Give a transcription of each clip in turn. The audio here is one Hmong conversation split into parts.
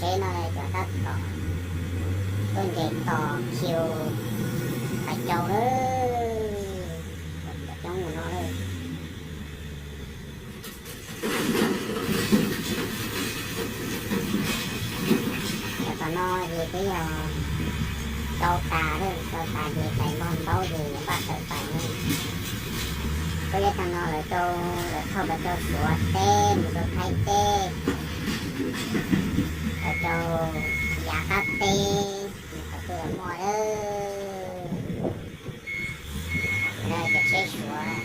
Tsheb no cov tab tom tuaj nres tos khiu pais rau lawm, cov coob mus no lawm. Cov tom no ces twb yog rau tas lawm, rau tas ces pais npog ntaub ces yuav npaj tawm pais na. Koj yog tag no lawv rau, lawv thauj pais rau Suav teb mus rau Thaib teb, lawv rau yav qab teb, qhov twg los muaj lawm. Cov tsheb Suav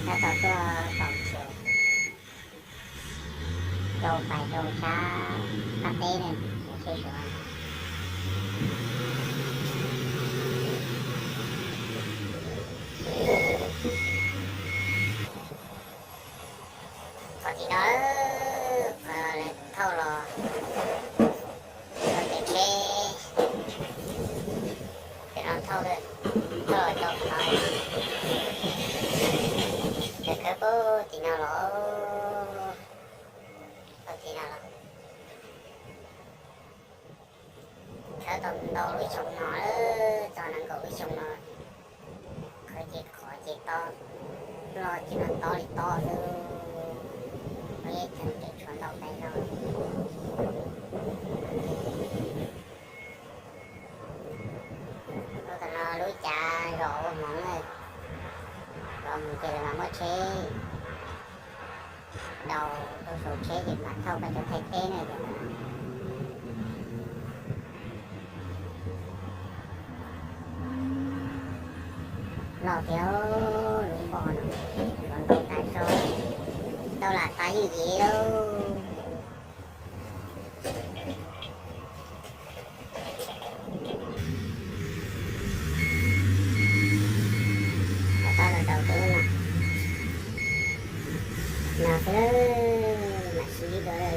tab tom tuaj tos khiu rau pais rau sab qab teb na, cov tsheb Suav. Qhov tim no, qhov lawv thauj los, cov tsheb, cov no thauj, thauj los rau qhov, lawv khawb puag tim no los, puag tim no los. Khawb tau ntau lub xyoo no lawm, txog nees nkaum lub xyoo no, khawb ces qhov ces tob, loj ces no tob li tob xwb, muaj ib txheej ces tshuav ntau pes zog. Lub tom no lub cav zos ua hmoov na, zos hmoov ces lawv mam muab tsheb dau, rau saum tsheb ces mam thauj pais rau Thaib teb na. Loj thiab lub npoj no, loj ntau tas zog, tau lam tas yeej yim lauj. Tab tom rau tus no, no xwb mam sib dua.